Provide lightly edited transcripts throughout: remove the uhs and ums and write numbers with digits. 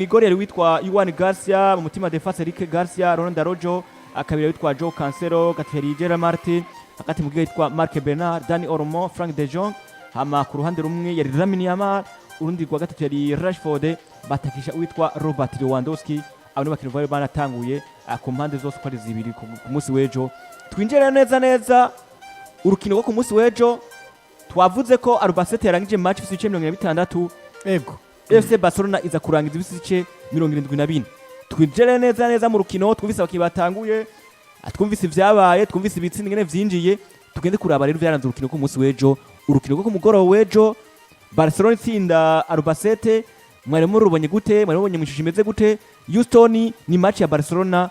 Igor yari witwa Iwan Garcia mu mutima, défense Eric Garcia, Ronald Araujo, akabiri witwa Joao Cancelo, gatatu Gerard Martin, hagati mu witwa Marc Bernal, Dani Olmo, Frank de Jong. Hama ku ruhande rumwe yari Lamine Yamal, urundi rwa gatatu yari Rashford, batakisha uwitwa Robert Lewandowski. Abo ni bakinyi bari banatanguye ku mpande zose uko ari zibiri ku munsi w'ejo. Twinjire neza neza urukino rwo ku munsi w'ejo. Twavuze ko Albacete yarangije match ifise ibice 46. FC Barcelona iza kurangiza ifise ibice 74. Twinjire neza neza mu rukino, twumvise abakinyi batanguye, twumvise ivyabaye, twumvise ibitsinda ingene vyinjiye. Tugende kuraba rero vyaranze urukino ku munsi w'ejo, urukino rwo ku mugoroba w'ejo, Barcelona itsinda Albacete. Mwari murubonye gute? Mwari mubonye mu ishusho imeze gute, Houston? Ni match ya Barcelona.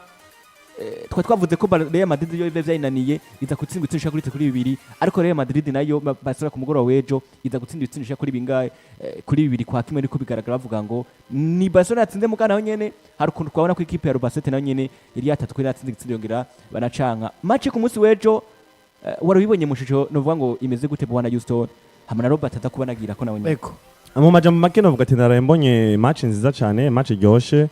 Twari twavuze ko Real Madrid yo ivyo vyayinaniye, iza gutsinda ibitsindo bishika kuri 2, ariko Real Madrid nayo Barcelona ku mugoroba w'ejo iza gutsinda ibitsindo bishika kuri bingahe? Kuri 2-1. Ariko bigaragara bavuga ngo ni Barcelona yatsinze, mugana naho nyene hari ukuntu twabona ko ikipe ya Albacete nayo nyene yari yatatu kuri yatsinze igitsindo, yongera banacanka. Match ku munsi w'ejo wari wibonye mu shusho novuga ngo imeze gute, bwana Houston? Hamwe na Robert aza kuba nagira ko nawe nyene. Ego. Mu majambo make novuga ati naraye mbonye match nziza cyane, match iryoshe,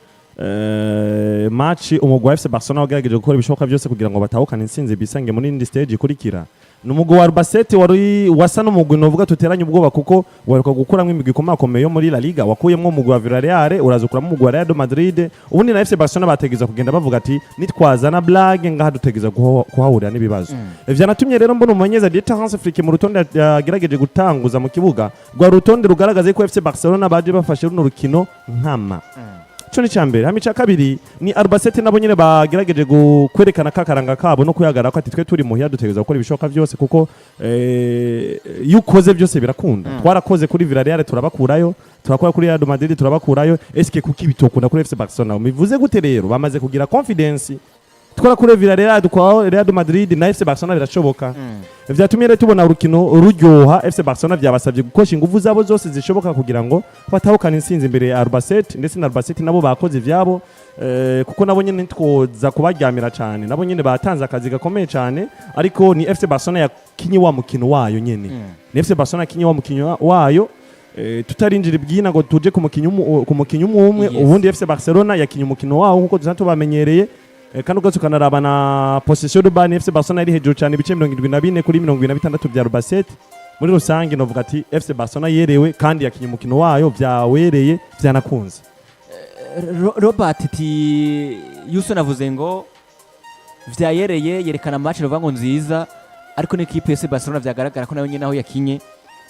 match umugwi wa FC Barcelona wagerageje gukora ibishoboka byose kugira ngo batahukane intsinzi, bisange muri indi stage ikurikira. Ni umugwi wa Albacete wari wasa n'umugwi novuga tuteranye ubwoba, kuko waheruka gukuramo imigwi ikomakomeye yo muri La Liga. Wakuyemwo umugwi wa Villarreal, uraza ukuramo umugwi wa Real Madrid. Ubundi na FC Barcelona bategeza kugenda bavuga ati nitwazana blague ngaha dutegeza kuhahurira n'ibibazo. Vyanatumye rero mbona umumenyereza Dieter Hans Flick mu rutonde yagerageje gutanguza mu kibuga, rwa rutonde rugaragaza ko FC Barcelona baje bafashe runo rukino nkama. Ico ni icambere. Hama ica kabiri ni Albacete, nabo nyene bagerageje kwerekana kakaranga kabo no kuyagara ko ati twe turi muhira dutegereza gukora ibishoboka byose, kuko iyo ukoze byose birakunda. Twarakoze kuri Villarreal turabakurayo, turakora kuri Real Madrid turabakurayo, eske kuki bitokunda kuri FC Barcelona? Bivuze gute rero? Bamaze kugira confidence, twara kuri Villarreal, dukora Real Madrid, na FC Barcelona birashoboka. Vyatumye rero tubona urukino ruryoha. FC Barcelona vyabasabye gukoresha ingufu zabo zose zishoboka kugira ngo batahukane intsinzi imbere ya Albacete, ndetse na Albacete nabo bakoze ivyabo, kuko nabo nyene ntitwoza kubaryamira cyane, nabo nyene batanze akazi gakomeye cyane. Ariko ni FC Barcelona yakinye wa mukino wayo nyene, ni FC Barcelona yakinye wa mukino wayo. Tutarinjira ibwina ngo tuje ku mukinyi umwe umwe. Ubundi FC Barcelona yakinye umukino wawo nkuko dusanzwe tubamenyereye. Kandi ubwo tukanaraba na possession de balle, FC Barcelona iri hejuru cyane, ibice 74 kuri 76 bya Albacete. Muri rusange novuga ati FC Barcelona yerewe kandi yakinye umukino wayo, vyawereye, vyanakunze. Robert, ti Houston avuze ngo vyayereye, yerekana match ruvuga ngo nziza, ariko n'ikipe ya Barcelona vyagaragara ko nayo nyene aho yakinye,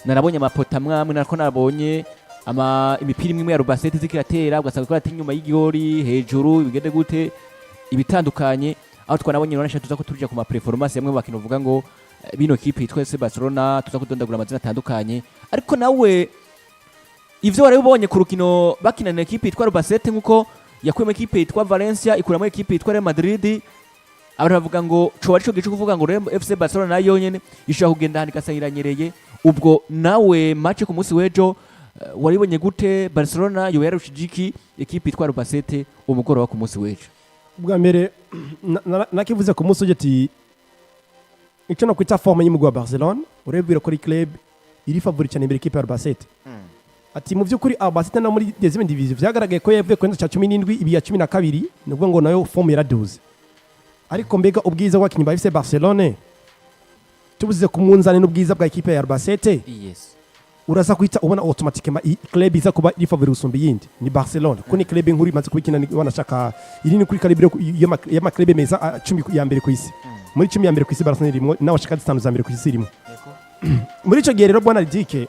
narabonye amapota amwe, narako nabonye ama imipira imwe imwe ya Albacete zikiratera, ugasanga ko ati inyuma y'igori hejuru bigende gute ibitandukanye. Aho twanabonye rero tuza ko turija ku ma performance yamwe mu bakino uvuga ngo bino kipe yitwa FC Barcelona, tuza kudondagura amazina atandukanye. Ariko nawe ivyo wari ubonye ku rukino bakinana na ekipe yitwa Albacete, nkuko yakuyemo ekipe yitwa Valencia, ikuramo ekipe yitwa Real Madrid, abantu bavuga ngo coba arico gice kuvuga ngo Real FC Barcelona nayo nyene ishobora kugenda ahantu igasanga iranyereye. Ubwo nawe match ku munsi w'ejo waribonye gute? Barcelona yoba yarushije iki ekipe yitwa Albacete umugoroba ku munsi w'ejo? Bwa mbere nakivuze ku munsi ujya ati icyo nakwita forme y'umugwi wa Barcelona, urebwira ko ari club iri favori cyane imbere ikipe ya Albacete. Ati mu by'ukuri Albacete no muri deuxième division vyagaragaye ko yavuye ku cya 17 ibi ya 12, ni ukuvuga ngo nayo forme yaraduze. Ariko mbega ubwiza bw'abakinnyi ba FC Barcelone tubuze ku munzani n'ubwiza bwa ekipe ya Albacete, uraza guhita ubona automatiquement iyi club iza kuba iri favori gusumba iyindi ni Barcelona, kuko ni club nkuru imaze kubikina, wanashaka iri ni kuri calibre y'ama club meza 10 ya mbere ku isi. Muri 10 ya mbere ku isi Barcelona irimo, nawe washaka zitanu za mbere ku isi irimo. Muri icyo gihe rero, bwana Ridike,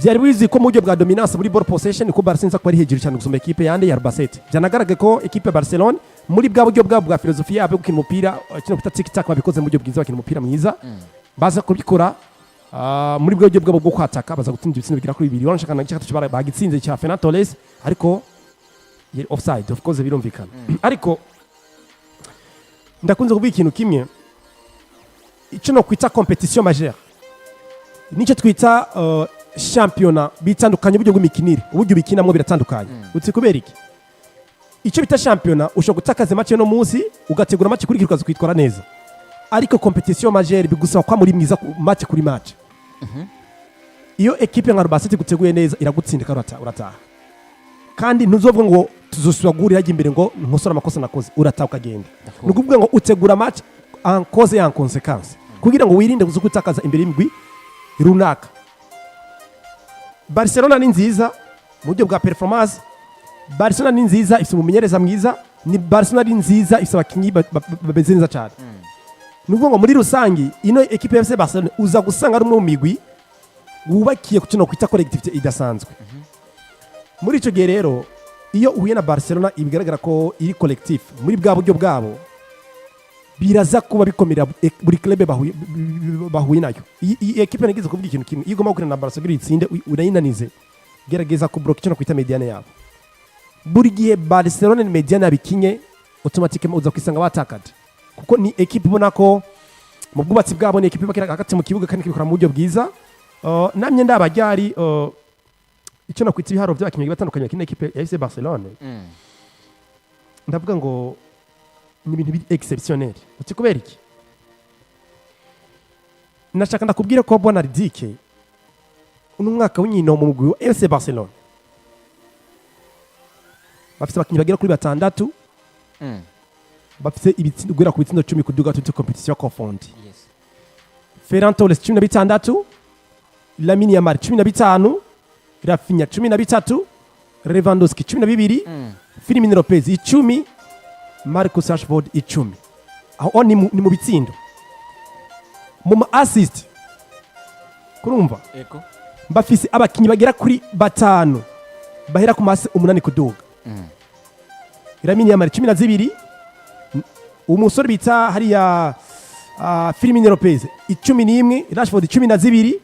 byari bizi ko mu buryo bwa dominance muri ball possession ko Barcelona iza kuba ari hejuru cyane gusumba ekipe yande ya Albacete. Byanagaragaye ko ekipe ya Barcelona muri bwa buryo bwabo bwa philosophie yabo yo gukina umupira, kino bita tiki taka, babikoze mu buryo bwiza, bakina umupira mwiza, baza kubikora muri bwa buryo bwabo bwo kwataka, baza gutsinda ibitsindo bigera kuri bibiri. Wanashaka na gatatu bagitsinze cya Ferran Torres, ariko yari offside, of course, birumvikana. Ariko ndakunze kuvuga ikintu kimwe: icyo no kwita compétition majeure nicyo twita shampiyona bitandukanye, uburyo bw'imikinire, uburyo bikinamo biratandukanye. Uti kubera iki? Icyo bita shampiyona ushobora gutakaza match no munsi, ugategura match ikurikira ukaza kwitwara neza. Ariko compétition majeure bigusaba kwa muri mwiza match kuri match. Iyo ekipe nka Albacete iguteguye neza iragutsinda kandi urataha. Kandi ntuzovuga ngo tuzosubira guhurira hajya imbere ngo nkosore amakosa nakoze. Urataha ukagenda. Ni ukuvuga ngo utegura match en cause et en conséquence kugira ngo wirinde kuza gutakaza imbere y'imigwi runaka. Barcelona ni nziza mu buryo bwa performance. Barcelona ni nziza, ifite umumenyereza mwiza. Ni Barcelona ni nziza, ifite abakinnyi bameze neza cyane. Ni ukuvuga ngo muri rusange ino ekipe ya FC Barcelona uza gusanga ari umwe mu migwi wubakiye ku kintu kwita collectivité idasanzwe. Muri icyo gihe rero, iyo uhuye na Barcelona ibigaragara ko iri collectif muri bwa buryo bwabo, biraza kuba bikomera buri club bahuye nayo. Iyi ekipe, nagize kuvuga ikintu kimwe: iyo ugomba gukina na Barcelona kugira uyitsinde, urayinanize, gerageza kubloka icyo kwita médiane yabo. Buri gihe Barcelona ni médiane yabikinye, automatiquement uza kwisanga batakaje, kuko ni ekipe ubona ko mu bwubatsi bwabo ni ekipe ibakira hagati mu kibuga kandi ikabikora mu buryo bwiza. Namye ndaba ryari icyo nakwita ibiharuro by'abakinnyi batandukanye bakina ekipe ya FC Barcelone, ndavuga ngo ni ibintu biri exceptionnel. Uti kubera iki? Nashaka ndakubwira ko bwana Ridike, uno mwaka w'inkino mu mugwi wa FC Barcelona bafite abakinnyi bagera kuri batandatu bafite ibitsindo guhera ku bitsindo 10 kuduga, toutes compétitions confondues. Ferran Torres 16, Lamine Yamal 15, Raphinha 13, Lewandowski 12, Fermin Lopez 10, Marcus Rashford 10. Aho ni mu bitsindo. Mu ma assist, kurumva, bafise abakinnyi bagera kuri batanu bahera ku masi 8 kuduga. Lamine Yamal 12, umusore bita hariya Fermin Lopez 11, Rashford 12,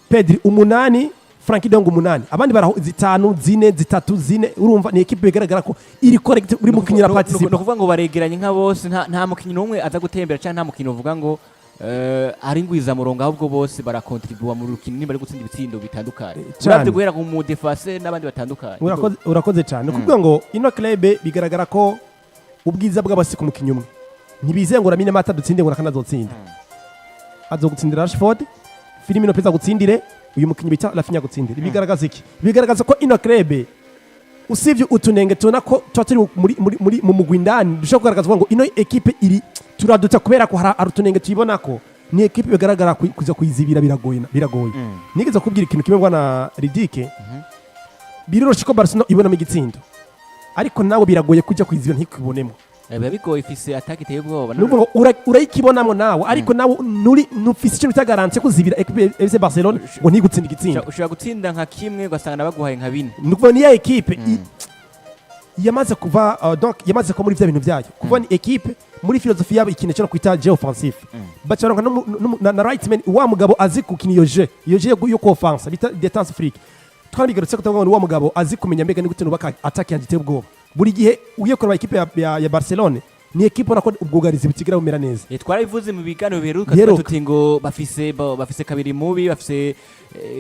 Pedri 8, Frenkie de Jong 8, abandi baraho zitanu, zine, zitatu, zine. Urumva ni ekipe bigaragara ko iri correct, buri mukinnyi Ni araparticipa. ukuvuga ngo baregeranye nka bose, nta mukinnyi n'umwe aza gutembera cyangwa nta mukinnyi uvuga ngo ari ngwizamurongo, ahubwo bose barakontribuwa mu rukino nimba ari gutsinda ibitsindo bitandukanye. Cyane. Uravye guhera ku mu défense n'abandi batandukanye. Urakoze cyane. Ni ukuvuga ngo ino club bigaragara ko ubwiza bw'abasi ku mukinnyi umwe. Ntibizeye ngo Lamine Mata dutsinde ngo nakanazotsinda, azogutsindira Rashford, Fermin Lopez agutsindire, uyu mukinnyi bita Raphinha agutsindire. Bigaragaza iki? Bigaragaza ko ino club, usibye utunenge tubona ko tuba turi muri mu mugwi indani, dushobora kugaragaza ngo ino ekipe iri turaduta kubera ko hari utunenge tuyibona ko ni ekipe bigaragara kuza kuyizibira biragoye, biragoye. Nigeze kubwira ikintu kimwe, bwana Ridike: biroroshe ko Barcelona ibonamo igitsindo, ariko nawe biragoye kujya kuyizibira ntikubonemo. Biba bigoye, ifise attaque iteye ubwoba. Ni ukuvuga ngo urayikibonamo nawe, ariko nawe nuri ntufise ikintu bita garantie kuzibira ekipe ya FC Barcelona ngo ntigutsinde igitsindo. Ushobora gutsinda nka kimwe, ugasanga nabaguhaye nka bine. Ni ukuvuga ni ya ekipe yamaze kuva donc yamaze kuba muri vya bintu byayo, kuva ni ekipe muri philosophie yabo ikintu cyo kwita jeu offensif, bacaronka na right man, wa mugabo azi gukina iyo jeu yo ku offense bita détente freak. Twanabigarutse ko tuvuga ngo ni wa mugabo azi kumenya mbega ni gute nubaka attaque yanjye iteye ubwoba. Buri gihe ugiye kureba ekipe ya Barcelone, ni ekipe ubona ko ubwugarizi butigera bumera neza. Twarabivuze mu biganiro biheruka. Biheruka. Tuba tuti ngo bafise kabiri mubi, bafise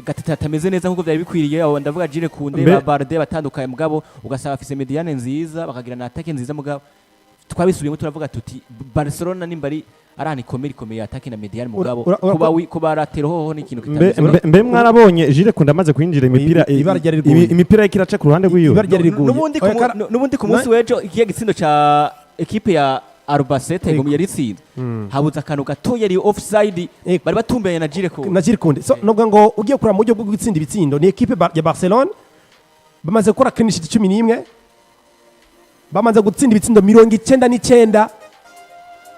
gatatu atameze neza nkuko byari bikwiriye. Abo ndavuga Jules Koundé, ba Balde batandukanye, mugabo ugasanga bafise médiane nziza, bakagira na attaque nziza. Mugabo twabisubiyemo turavuga tuti Barcelona nimba ari ahantu ikomeye, ikomeye attaque na médiane, mugabo kuba latéraux hoho ni ikintu kitameze. Mbe mwarabonye Jules Koundé amaze kwinjira, imipira Ibara ryari riguye. Imipira iriko iraca ku ruhande rw'iwe. Ibara ryari riguye. N'ubundi Oya, n'ubundi ku munsi w'ejo ikiya gitsindo ca ekipe ya Albacete ngo yari itsinze, habuze akantu gato, yari offside. Bari batumberanye na Jules Koundé. Na Jules Koundé. So nubwo ngo ugiye kureba mu buryo bwo gutsinda ibitsindo, ni ekipe ya Barcelona bamaze gukora clean sheet 11, bamaze gutsinda ibitsindo 99,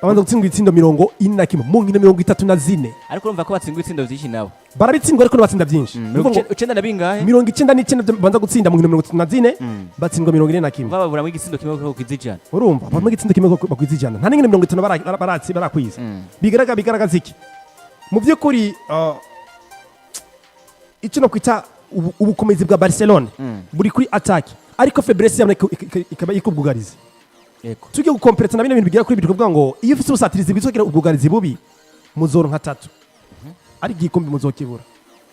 bamaze gutsinda ibitsindo 41 mu nkino 34. Ariko urumva ko batsindwa ibitsindo vyinshi nabo. Barabitsindwa, ariko ntibatsinda byinshi. Ni ukuvuga ngo 90 na bingahe? 99 babanza gutsinda mu nkino 34, batsindwa 41. Bababuramo igitsindo kimwe ko kwiza 100. Urumva bamwe igitsindo kimwe bakwiza 100, nta n'inkino 50 barakwiza. Bigaragaza iki mu by'ukuri? Icyo nokwita ubukomezi bwa Barcelone buri kuri attaque, ariko faiblesse yabo ikaba ikubwugariza. Tujye gukompereta na bino bintu bigera kuri bibiri, kuvuga ngo iyo ufite ubusatirizi bwiza ukagira ubwugarizi bubi, muzoronka atatu, ariko igikombe muzokibura.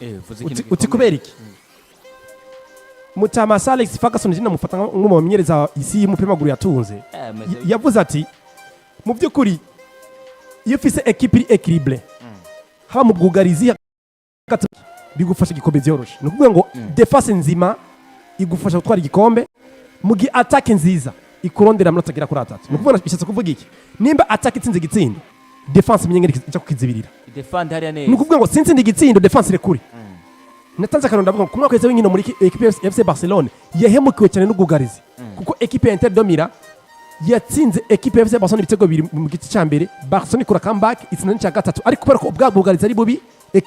Uvuze Uti, ikintu uti gikomeye. Kubera iki? Mutama Sir Alex Ferguson, jina mufata nk'umwe mu bamenyereza isi y'umupira w'amaguru yatunze. Yavuze ati mu by'ukuri iyo ufise ekipe iri équilibrée, haba mu bwugarizi hagati, bigufasha igikombe byoroshe. Ni ukuvuga ngo défense nzima igufasha gutwara igikombe. Mu gihe attaque nziza ikurondera amanota agera kuri 3, ni ukuvuga, bishatse kuvuga iki? Nimba attaque itsinze igitsindo, défense imenye ngene ijya kukizibirira. Defend hariya Ni neza. ukuvuga ngo sintsinde igitsindo, défense irekure. Natanze akantu, ndavuga ngo ku mwaka wese w'inkino muri équipe ya FC Barcelone yahemukiwe cyane n'ubwugarizi, kuko équipe ya Inter de Milan yatsinze équipe ya FC Barcelone ibitego bibiri mu gice cya mbere. Barcelone ikora comeback, itsinda n'icya gatatu, ariko kubera ko ubwa bwugarizi ari bubi,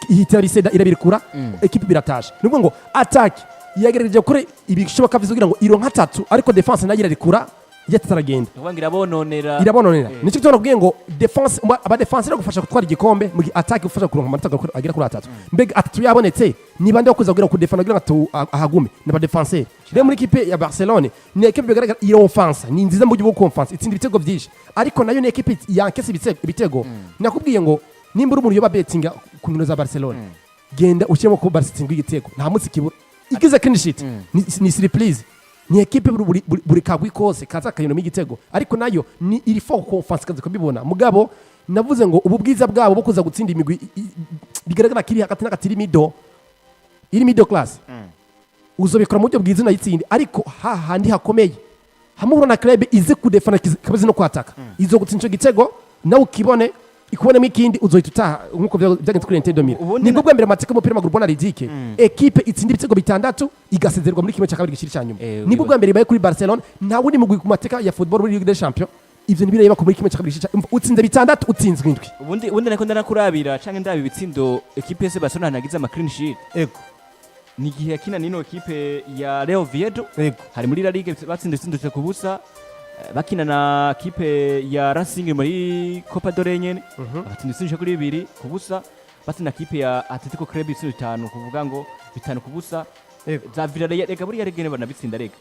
ihita riseda irabirikura, équipe biratashe. Ni ukuvuga ngo attaque yagerageje gukora ibishoboka vyose kugira ngo ironke 3, ariko défense nayo irarikura, yataragenda. Ni ukuvuga ngo irabononera. Irabononera. Nicyo gituma nakubwiye ngo défense, aba défense gufasha gutwara igikombe, mu gihe attaque gufasha kuronka amanota agera kuri 3. Mbega 3 yabonetse, ni bande bakuza kugira ngo kudefenda kugira ngo ahagume? Ni aba défenseur. Rero muri équipe ya Barcelone, ni équipe bigaragara ironfansa, ni nziza mu buryo bwo konfansa, itsinda ibitego byinshi, ariko nayo ni équipe yankese ibitego. Nakubwiye ngo nimba uri umuntu yoba betinga ku nkino za Barcelone, genda ushyiremo ko Barca itsindwa igitego, nta munsi kibura igize clean sheet. Ni surprise, ni équipe buri kagwi kose kaza kayinamo igitego, ariko nayo ni iri fort confiance kaza kubibona. Mugabo navuze ngo ubu bwiza bwabo bwo kuza gutsinda imigwi bigaragara kiri hagati n'agati, iri middle class, uzobikora mu buryo bwiza unayitsinde, ariko hahandi hakomeye hamwe na club izi kudefana ikabazi no kwataka, izo gutsinda ico gitego nawe ukibone ikubonemo ikindi, uzohita utaha nkuko byagenze kuri Inter de Milan. Ubundi Nibwo bwa mbere amateka y'umupira w'amaguru ubona Ridike équipe itsinda ibitego bitandatu igasezererwa muri 1/2 gishiri cya nyuma. Nibwo bwa mbere ibaye kuri Barcelone. Nta wundi mugwi ku mateka ya football muri Ligue des Champions ivyo ntibireba ko muri 1/2 gishiri cya utsinze bitandatu, utsinzwe indwi. Ubundi nako ndanakurabira canke ndaba ibitsindo équipe yose Barcelona nagize ama clean sheet. Ni igihe yakina nino équipe ya Real Oviedo. Hari muri La Liga, batsinze ibitsindo 3-0. Bakina na équipe ya Racing muri Copa del Rey nyene, batsinda ibitsindo kuri 2-0. Batsinda équipe ya Atletico Club ibitsindo 5, kuvuga ngo 5-0. Za Villarreal rega buriya rega banabitsinda rega.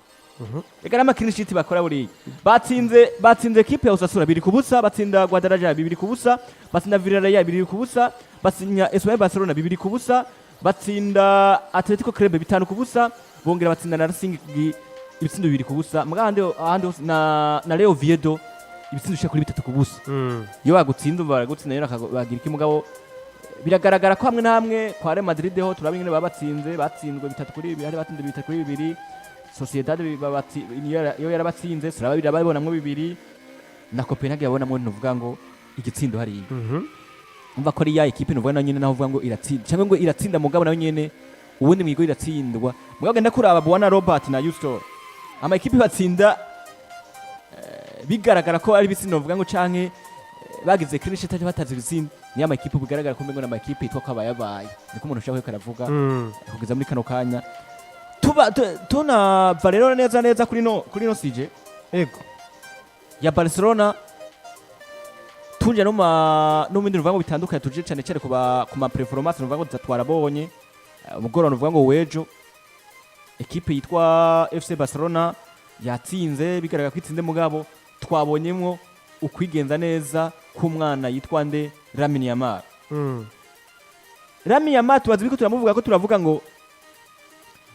Rega n'ama clean sheet bakora buriya. Batsinze équipe ya Osasuna 2-0, batsinda Guadalajara 2-0, batsinda Villarreal 2-0, batsinda Espanyol Barcelona 2-0, batsinda Atletico Club 5-0, bongera batsinda na Racing ibitsindo 2-0. Muga ahandi hose na Real Oviedo ibitsindo bishika kuri 3-0. Iyo bagutsinda baragutsinda rero bagira iki? Mugabo biragaragara ko hamwe na hamwe kwa Real Madrid ho turabona ingene babatsinze, batsinzwe 3-2, hari batsinze 3-2. Sociedad iyo yarabatsinze turaba birababonamwo bibiri, na Copenhagen yabonamwo, ntuvuga ngo igitsindo hariya. Umva ko ari ya équipe nuvuga nayo nyene, naho uvuga ngo iratsinda cyangwa ngo iratsinda, mugabo nayo nyene ubundi mwigo iratsindwa. Mugabo genda kuraba Bwana Robert na Houston, ama équipe batsinda bigaragara ko ari ibitsindo, bavuga ngo canke bagize clean sheet batazi ibitsindo, ni ama équipe bigaragara ko mbengo na ama équipe yitwa ko abayabaye, niko umuntu ushaka ko aravuga. Kugeza muri kano kanya tuba tunava rero neza neza kuri no sije ya Barcelona, tunje no mu bindi nuvuga ngo bitandukanye, tuje cyane cyane ku ma performance nuvuga ngo twarabonye umugoroba, nuvuga ngo wejo équipe yitwa FC Barcelona yatsinze, bigaragara ko itsinze, mugabo twabonyemwo ukwigenza neza k'umwana yitwa nde? Lamine Yamal. Lamine Yamal tubazi ko turamuvuga ko turavuga ngo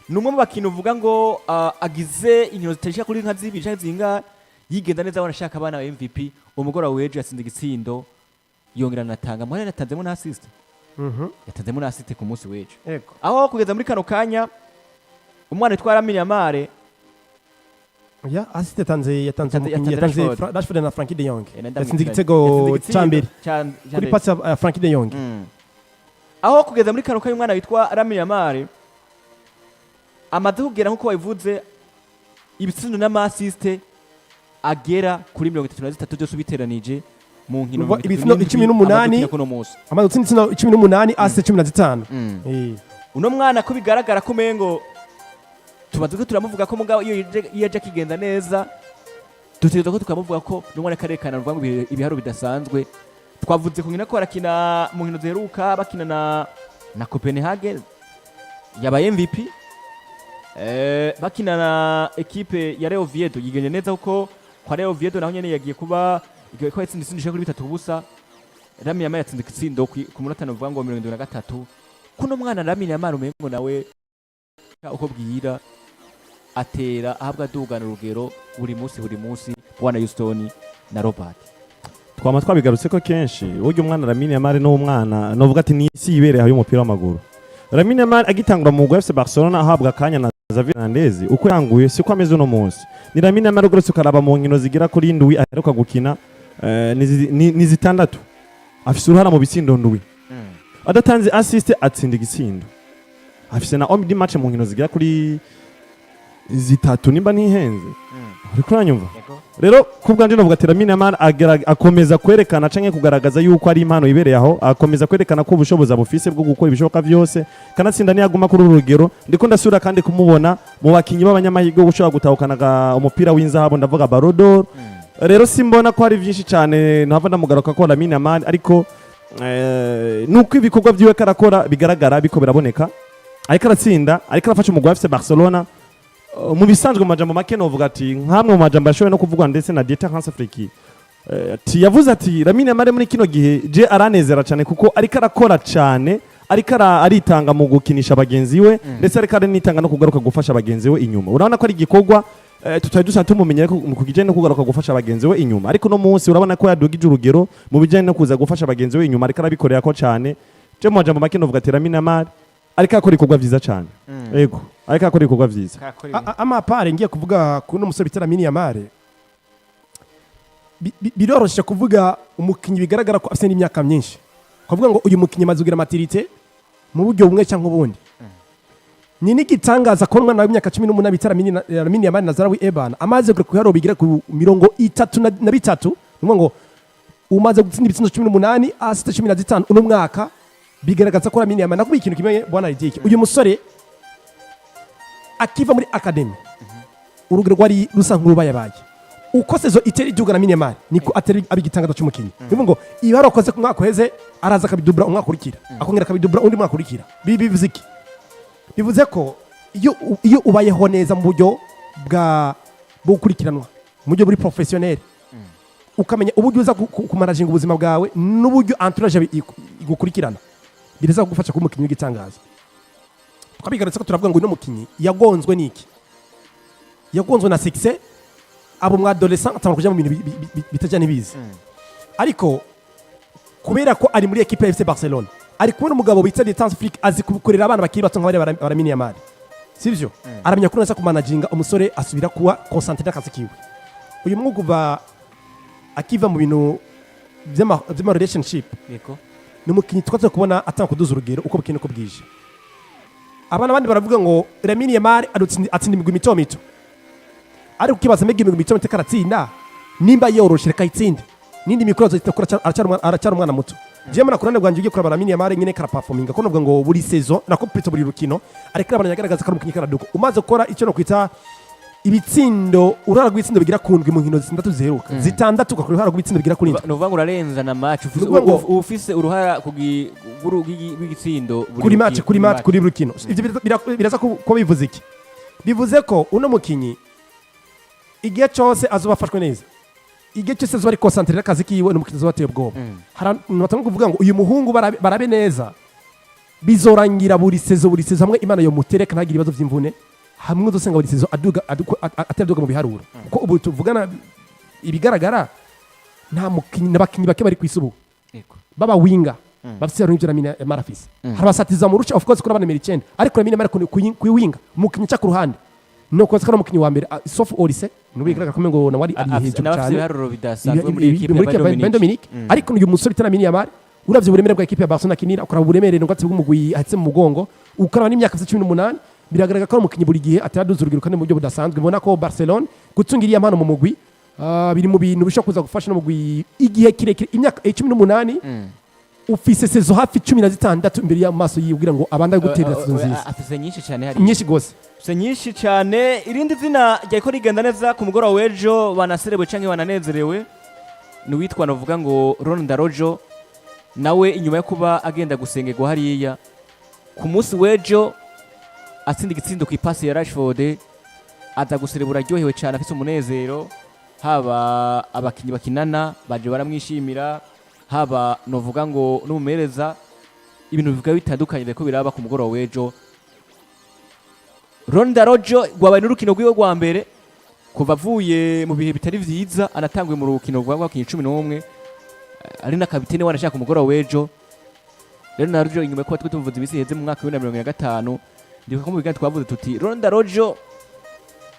ni umwe mu bakintu uvuga ngo agize inkino zitashika kuri nka zibiri canke zingahe yigenza neza, wanashaka abana ba MVP. Umugoroba w'ejo yatsinze igitsindo, yongera anatanga mwari yanatanzemo na assist. Yatanzemo na assist ku munsi w'ejo. Aho kugeza muri kano kanya umwana witwa Lamine Yamal Ya assist yatanze umukinnyi yatanze yatanze Rashford. Rashford na Frenkie de Jong. Ndamwitira. Yatsinze igitego Yatsinze igitsindo ca mbere ca kuri mbere. passe ya Frenkie de Jong. Aho kugeza muri kano kanya umwana witwa Lamine Yamal amaze kugera, nk'uko wabivuze, ibitsindo n'ama assist agera kuri 33 byose ubiteranije mu nkino Urumva 37 ibitsindo 18 amaze gukina kuno munsi. Amaze gutsinda ibitsindo 18, assist 15. Uno mwana ko bigaragara ko umengo tumaze ko turamuvuga ko, mugabo iyo yaje akigenda neza, dutegerezwa ko tukamuvuga ko n'umwana karekana, ruvuga ngo ibiharuro bidasanzwe. Twavuze ku nkino ko barakina mu nkino ziheruka, bakina na Copenhagen yabaye MVP, bakina na équipe ya Real Oviedo yigenje neza, kuko kwa Real Oviedo naho nyene yagiye kuba igiye kuba yatsinze itsindo kuri 3-0. Lamine Yamal yatsinze igitsindo ku munota novuga ngo 73. Kuno mwana Lamine Yamal umengo nawe uko bwira atera ahabwa adugana urugero buri munsi buri munsi, bwana Houston na Robert. Twama twabigarutse ko kenshi, burya umwana Lamine Yamal ni umwana novuga ati ni isi yibereye aho y'umupira w'amaguru. Lamine Yamal agitangura mu mugwi wa FC Barcelona ahabwa akanya na Xavi Hernandez uko yanguye siko ameze uno munsi. Ni Lamine Yamal rwose, ukaraba mu nkino zigera kuri 7 aheruka gukina, ni 6, afise uruhara mu bitsindo 7. Adatanze assist, atsinda igitsindo. Afise na homme du match mu nkino zigera kuri 3, nimba ntihenze. Uriko uranyumva? Rero ku bwanje navuga ati Lamine Yamal akomeza kwerekana canke kugaragaza yuko ari impano ibereye aho, akomeza kwerekana ko ubushobozi abufise bwo gukora ibishoboka byose, kanatsinda niyaguma kuri uru rugero, ndiko ndasubira kandi kumubona mu bakinyi b'abanyamahirwe yo gushobora gutahukana umupira w'inzahabu, ndavuga Ballon d'Or. Rero simbona ko hari byinshi cyane ntava ndamugaruka ko Lamine Yamal, ariko nuko ibikorwa byiwe karakora bigaragara, biko biraboneka, ariko aratsinda, ariko arafasha umugwi wa FC Barcelona. Mu bisanzwe, mu majambo make, novuga ati nkamwe mu majambo yashoboye no kuvugwa ndetse na Dieter Hans Flick, ati yavuze ati Lamine Yamal muri kino gihe je aranezera cyane kuko ariko arakora cyane, ariko aritanga mu gukinisha bagenzi we, ndetse ariko aranitanga no kugaruka gufasha bagenzi we inyuma. Urabona ko ari igikorwa tutari dusanzwe tumumenyera ko mu kijyanye no kugaruka gufasha bagenzi we inyuma, ariko no munsi urabona ko yadugije urugero mu bijyanye no kuza gufasha bagenzi we inyuma, ariko arabikorera ko cyane. Je mu majambo make novuga ati Lamine Yamal ariko akora ibikorwa vyiza cyane. Yego, ariko akora ibikorwa vyiza. Amapare ngiye kuvuga kuri uno musore bita Lamine Yamal, biroroshe kuvuga umukinnyi bigaragara ko afite n'imyaka myinshi, kuvuga ngo uyu mukinnyi amaze kugira maturité mu buryo bumwe cyangwa ubundi. Ni n'igitangaza ko umwana w'imyaka 18 bita Lamine Yamal Nazarawi Ebana amaze kugera ku biharuro bigera ku 33. Ni ukuvuga ngo umaze gutsinda ibitsindo 18, assist 15 uno mwaka, bigaragaza ko Lamine Yamal, nakubwiye ikintu kimwe, bwana Ridike, uyu musore akiva muri academy urugero rwari rusa nk'urubayabaye. Uko saison itera iduga na Yamal niko atera aba igitangaza cy'umukinnyi. Ni ngo ibara wakoze ku mwaka uheze, araza akabidubura umwaka ukurikira, akongera akabidubura undi mwaka ukurikira. Bivuze iki? Bivuze ko iyo ubayeho neza mu buryo bwo gukurikiranwa, mu buryo buri professionnel, ukamenya uburyo uza kumanaginga ubuzima bwawe n'uburyo entourage igukurikirana, biraza kugufasha kuba umukinnyi w'igitangaza. Twabigarutse ko turavuga ngo uno mukinnyi yagonzwe n'iki? Yagonzwe na succès, abo mu adolescent atangura kuja mu bintu bitajya n'ibizi. Ariko kubera ko ari muri equipe ya FC Barcelona, ari kumwe n'umugabo bita Dieter Flick, azi kubikorera abana bakiri bato nk'abari baramini Yamal, sivyo? Aramenya ko neza kumanaginga umusore, asubira kuba concentré n'akazi kiwe. Uyu mwuga uva akiva mu bintu vy'ama relationship, ni umukinnyi twaze kubona atanga kuduza urugero uko bukeye uko bwije. Abana abandi baravuga ngo Lamine Yamal atsinda imigwi mito mito, ariko ukibaza mbega imigwi mito mito karatsinda, nimba yoroshe reka ayitsinde n'indi mikoro azahita akora, aracyari umwana muto. Jewe muri kurane bwanjye, ugiye kuraba Lamine Yamal nyine karaperforminga, ko navuga ngo buri saison nako plutôt buri rukino ariko arabana yagaragaza ko ari umukinnyi karaduka, umaze gukora icyo no kwita ibitsindo, uruhara rw'ibitsindo bigira ku 7 mu nkino 6 ziheruka, 6 ugakora uruhara rw'ibitsindo bigira kuri 7. Ni ukuvuga ngo urarenza na match. Ni ukuvuga ngo ufise uruhara rw'igitsindo buri kuri match, kuri match, match. Kuri buri rukino. Ivyo biraza kuba bivuze iki? Bivuze ko uno mukinyi igihe cyose azoba afashwe neza, igihe cyose azoba ari concentré n'akazi kiwe, ni umukinyi azoba ateye ubwoba. Hari abantu batanga kuvuga ngo uyu muhungu barabe neza, bizorangira buri saison, buri saison hamwe Imana yomutereka ntagire ibibazo vy'imvune, hamwe uzosanga buri saison aduga atera aduga mu biharuro. Kuko ubu tuvugana, ibigaragara nta mukinyi n'abakinyi bake bari kwisi ubu baba winger bafise ibintu ivyo Lamine Yamal afise. Hari abasatiza mu ruce, of course, kuri abana nimero 9, ariko Lamine Yamal kuri winger, umukinyi uca ku ruhande, no koza ko ari umukinyi wa mbere, sauf Olise nubu bigaragara ko ngo nawe ari hejuru n'abafise cyane. ibiharuro bidasanzwe muri ekipe muri ya ekipe ya Bayern Bayern Munich. Munich. Ariko uyu musore bita Lamine Yamal, uravye uburemere bwa ekipe ya Barcelona akinira, ukaraba uburemere n'ubwatsi bw'umugwi ahetse mu mugongo, ukaraba n'imyaka afise, 18, biragaragara ko ari umukinyi buri gihe ataraduza urugero kandi mu buryo budasanzwe. Mbona ko Barcelona gutunga iriya mpano mu mugwi, biri mu bintu bishobora kuza gufasha no mugwi igihe kirekire. Imyaka 18, ufise saison hafi 16 imbere y'amaso yiwe kugira ngo abandanye guterera saison nziza. Afise nyinshi cyane hari. Nyinshi gose. Se nyinshi cyane. Irindi zina ryariko rigenda neza ku mugoroba w'ejo, banaserewe canke bananezerewe, ni uwitwa navuga ngo Ronald Araujo. Nawe inyuma yo kuba agenda gusengerwa hariya ku munsi w'ejo, atsinda igitsindo ku ipasi ya Rashford, aza guserebura aryohewe cyane, afise umunezero. Haba abakinyi bakinana baje baramwishimira, haba novuga ngo n'umumereza, ibintu bivuga bitandukanye biriko biraba ku mugoroba w'ejo. Ronald Araujo rwabaye n'urukino rwiwe rwa mbere kuva avuye mu bihe bitari vyiza, anatanguye mu rukino rwa rwakinye 11, ari na kapitene wanashaka ku mugoroba w'ejo. Rero Araujo, inyuma yo kuba twe tumuvuze iminsi iheze mu mwaka wa 2025. Ndibuka ko mu biganiro twavuze tuti Ronald Araujo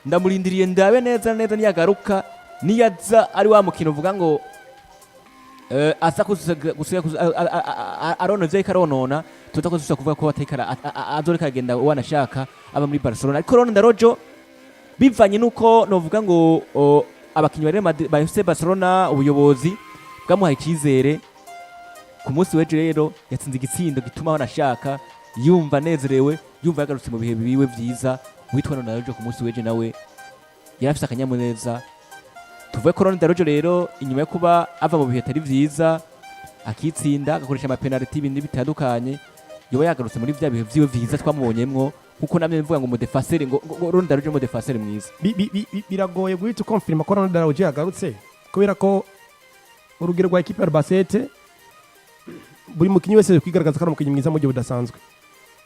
ndamurindiriye ndabe neza neza niyagaruka, niyaza ari wa mukino uvuga ngo aza gusiga arona ivyo ariko aronona, tuza ko dushobora kuvuga ko atariko azoreka agenda wanashaka aba muri Barcelona. Ariko Ronald Araujo, bivanye nuko novuga ngo abakinyi ba Real Madrid, ba FC Barcelona, ubuyobozi bwamuhaye icyizere, ku munsi w'ejo rero yatsinze igitsindo gituma wanashaka yumva anezerewe, yumva yagarutse mu bihe biwe vyiza. Witwa Ronald Araujo ku munsi w'ejo nawe yari afise akanyamuneza. Tuvuge ko Ronald Araujo rero, inyuma yo kuba ava mu bihe atari vyiza, akitsinda, agakoresha amapenaliti, ibindi bitandukanye, yoba yagarutse muri vya bihe vyiwe vyiza twamubonyemwo, nkuko namye mvuga ngo umudefaseri ngo Ronald Araujo umudefaseri mwiza. Biragoye guhita ukonfirma ko Ronald Araujo yagarutse, kubera ko urugero rwa ekipe ya Albacete, buri mukinnyi wese kwigaragaza ko ari umukinnyi mwiza mu buryo budasanzwe,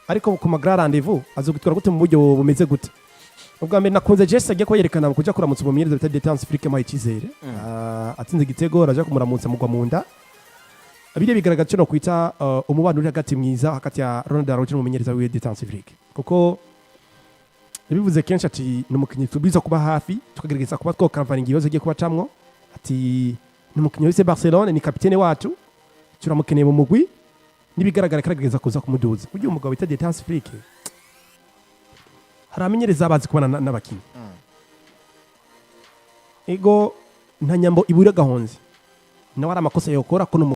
ariko ku ma grand rendez-vous azogutwara gute, mu buryo bumeze gute? Ubwa mbere nakunze geste agiye ko yerekana mu kuja kuramutsa umumenyereza bita Hansi Flick, amuhaye icyizere. Atsinze igitego, araja kumuramutsa, mugwa mu nda. Biriya bigaragaza icyo nokwita umubano uri hagati mwiza hagati ya Ronald Araujo n'umumenyereza wiwe Hansi Flick, kuko yabivuze kenshi ati ni umukinnyi tubwiza kuba hafi, tukagerageza kuba twokavaringa ibibazo agiye kuba acamwo. Ati ni umukinnyi wa FC Barcelone, ni kapitene wacu, turamukeneye mu mugwi. N'ibigaragara karagerageza kuza kumuduza. Burya umugabo bita Hansi Flick, hari amenyereza bazi kubana n'abakinnyi. Ego, nta nyambo ibura gahonzi, nawe ari amakosa yokora ko ni